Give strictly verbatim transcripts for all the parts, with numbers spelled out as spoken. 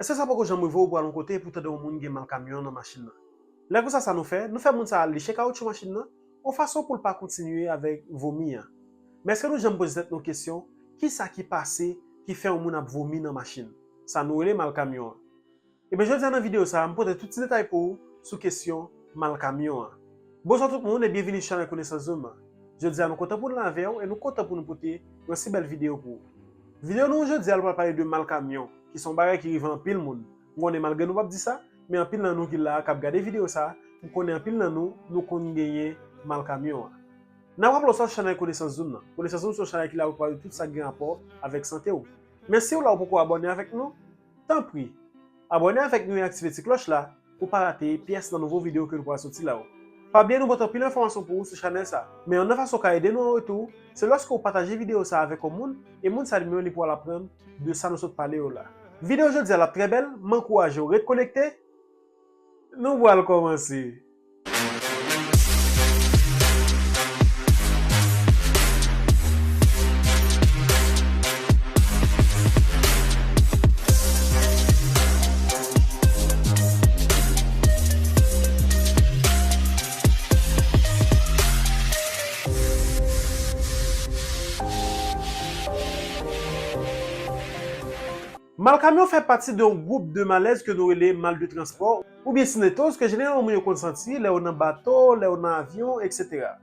Èske sa poko janm rive w pou w al yon kote epi w tande yon moun gen mal kamyon nan machin nan? Lè konsa, sa nou fè, nou fè moun sa a liche kawoutchou machin nan, yon fason pou l pa kontinye avèk vomi an. Men èske nou janm poze tèt nou kesyon, kisa ki pase ki fè yon moun ap vomi nan machin? Sa nou rele mal kamyon an. Ebyen, jodi a nan videyo sa a, m pote tout ti detay pou ou sou kesyon mal kamyon an. Bonswa tout moun e byenvini sou chanèl Konesans Zoom an. Jodi a, nou kontan pou n la avè w e nou kontan pou nou pote yon si bèl videyo pou ou. Videyo nou jodi a, nou pral pale de mal kamyon, ki se yon bagay ki rive anpil moun. M konnen malgre nou p ap di sa, men anpil nan nou ki la a k ap gade videyo sa a, m konnen anpil nan nou, nou konn genyen mal kamyon an. N ap raple w sa sou chanèl Konesans Zoom nan. Konesans Zoom se yon chanèl ki la pou pale tout sa k gen rapò avèk sante w. Men si w la ou poko abòne avèk nou, tanpri, abòne avèk nou e aktive ti klòch la pou w pa rate pyès nan nouvo videyo ke nou pral soti la yo. Pa bliye nou pote anpil enfòmasyon pou ou sou chanèl sa. Men youn nan fason w ka ede nou an retou, se lòske w pataje videyo sa avèk yon moun, e moun sa li menm li pral aprann de sa nou sot pale yo la. Videyo jodi a l ap trè bèl, m ankouraje w ret konekte. Nou pral kòmanse. Mal kamyon fè pati de yon gwoup de malèz ke nou rele mal de transpò oubyen sinetoz ke jeneralman moun yo konn santi lè yo nan bato, lè yo nan avyon, etsetera.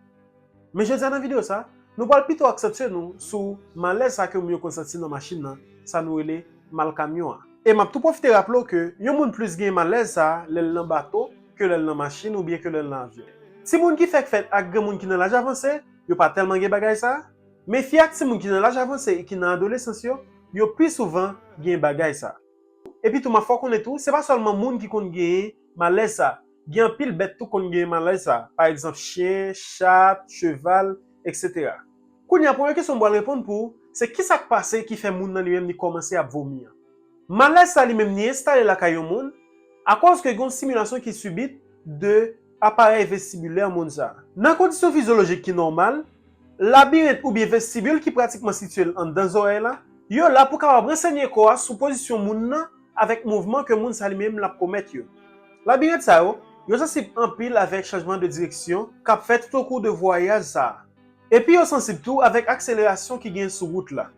Men jodi a nan videyo sa, nou pral pito aksantye nou sou malèz sa ke moun yo konn santi nan machin nan, sa nou rele mal kamyon an. E m ap tou pwofite raple w ke yon moun plis gen malèz sa lè l nan bato ke lè l nan machin oubyen ke lè l nan avyon. Timoun ki fèk fèt ak granmoun ki nan laj avanse, yo pa tèlman gen bagay sa, men fi ak timoun ki nan laj avanse e ki nan adolesans yo, yo pi souvan gen bagay sa. Epi tou, m ap fè w konnen tou, se pa sèlman moun ki konn genyen malèz sa. Gen anpil bèt tou konn genyen malèz sa. Pa egzanp, chen, chat, cheval, etsetera. Kounye a, premye kesyon m pral reponn pou ou, se kisa k pase ki fè moun nan li menm li kòmanse ap vomi an? Malèz sa li menm li enstale lakay yon moun, akoz ke gen yon stimulasyon ki sibit de aparèy vestibilè moun sa. Nan kondisyon fizyolojik ki nòmal, labirent oubyen vestibil ki pratikman sitiye l anndan zòrèy la, yo la pou kapab ransenye kò a sou pozisyon moun nan avèk mouvman ke moun sa li menm l ap komèt yo. Labirent sa yo, yo sansib anpil avèk chanjman de direksyon k ap fèt toutokou de vwayaj sa a. Epi yo sansib tou avèk akselerasyon ki gen sou wout la.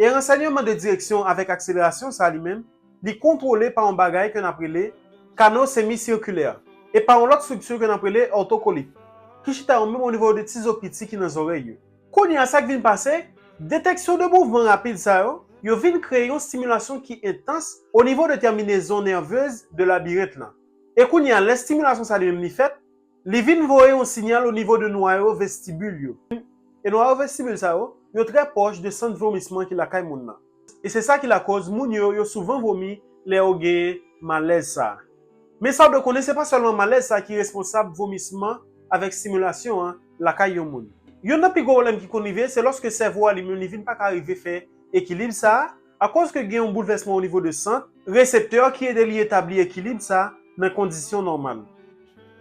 E ransèyman de direksyon avèk akselerasyon sa a li menm, li kontwole pa yon bagay ke n ap rele kano semisirkilè e pa yon lòt estrikti ke n ap rele òtokolit, ki chita yo menm onivo de ti zo piti ki nan zòrèy yo. Kounye a, sa k vin pase, deteksyon de mouvman rapid sa yo, yo vin kreye yon stimilasyon ki entans onivo de tèminezon nèvez de labirent lan. E kounye a, lè stimilasyon sa li menm li fèt, li vin voye yon siyal onivo de nwayo vestibil yo. E nwayo vestibil sa yo, yo trè pwòch de sant vomisman ki lakay moun nan. E se sa ki lakoz moun yo, yo souvan vomi lè yo gen malèz sa a. Men sa w dwe konnen, se pa sèlman malèz sa a ki responsab vomisman avèk stimilasyon an lakay yon moun. Youn nan pi gwo pwoblèm ki konn rive, se lòske sèvo a li menm li vin pa ka rive fè ekilib sa a, akoz ke gen yon boulvèsman onivo de sant reseptè ki ede li etabli ekilib sa a nan kondisyon nòmal.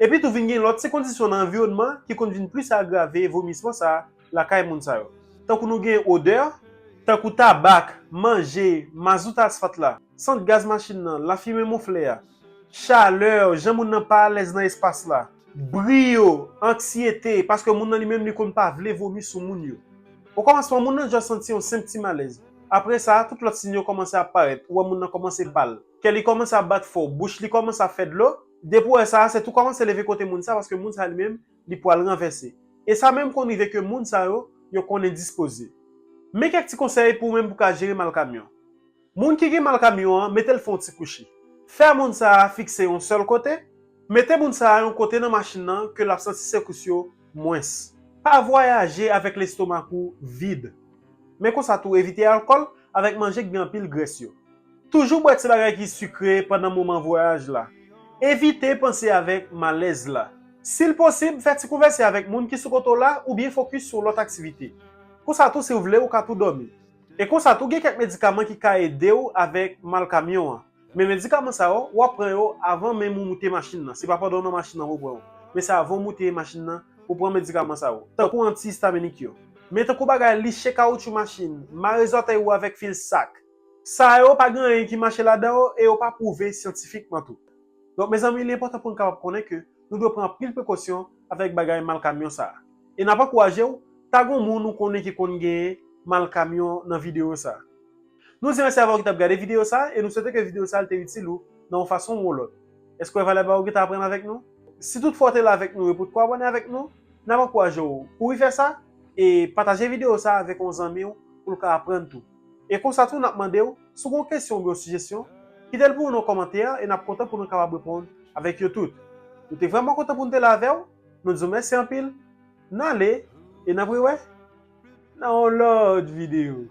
Epi tou vin gen lòt ti kondisyon nan anviwònman ki konn vin plis agrave vomisman sa a lakay moun sa yo. Tankou nou gen odè, tankou tabak, manje, mazout asfalt la, sant gaz machin nan, lafimen mofle a, chalè, jan moun nan pa alèz nan espas la, bri yo, anksyete, paske moun nan li menm li konn pa vle vomi sou moun yo. Okòmansman, moun nan just santi yon senp ti malèz. Apre sa, tout lòt siy yo kòmanse ap parèt. Ou wè moun nan kòmanse pal. Kè li kòmanse ap bat fò, bouch li kòmanse ap fè dlo. Depi w wè sa, se tou kòmanse leve kote moun sa, paske moun sa li menm, li pral ranvèse. E sa menm konn rive ke moun sa yo, yo konn endispoze. Men kèk ti konsèy pou ou menm pou ka jere mal kamyon. Moun ki gen mal kamyon an, mete l fè yon ti kouche. Fè moun sa a fikse yon sèl kote. Mete moun sa a yon kote nan machin nan ke l ap santi sekous yo mwens. Pa vwayaje avèk lestomak ou vid. Men konsa tou, evite alkòl avèk manje k gen anpil grès yo. Toujou bwè ti bagay ki sikre pandan moman vwayaj la. Evite panse avèk malèz la. Si l posib, fè ti konvèse avèk moun ki sou kote w la oubyen fokis sou lòt aktivite. Konsa tou, si w vle, ou ka tou dòmi. E konsa tou, gen kèk medikaman ki ka ede w avèk mal kamyon an. Men medikaman sa yo, w ap pran yo avan menm ou moute machin nan. Se pa pandan w nan machin nan pou w pran yo. Men se avan w moute machin nan pou w pran medikaman sa yo. Tankou antihistaminik yo. Men tankou bagay liche kawoutchou machin, mare zòtèy ou avèk fil sak, Sa yo pa gen anyen ki mache ladan yo e yo pa pwouve syantifikman tou. Donk, mezanmi, li enpòtan pou n kapab konnen ke nou dwe pran anpil prekosyon avèk bagay mal kamyon sa a. E n ap ankouraje w, tag yon moun ou konnen ki konn genyen mal kamyon nan videyo sa a. Nou di mèsi avè w ki t ap gade videyo sa a e nou swete ke videyo sa a te itil ou nan yon fason ou yon lòt. Èske w wè valè bagay ou gentan aprann avèk nou? Si toutfwa w te la avèk nou e potko abòne avèk nou, n ap ankouraje w kouri fè sa e pataje videyo sa a avèk yon zanmi w pou l ka aprann tou. E konsa tou, n ap mande w, si w gen yon kesyon oubyen yon sijesyon, kite l pou nou nan kòmantè e n ap kontan pou nou kapab reponn avèk yo tout. Nou te vrèman kontan pou nou te la avè w. Nou di w mèsi anpil. N ale e n ap rewè nan yon lòt videyo.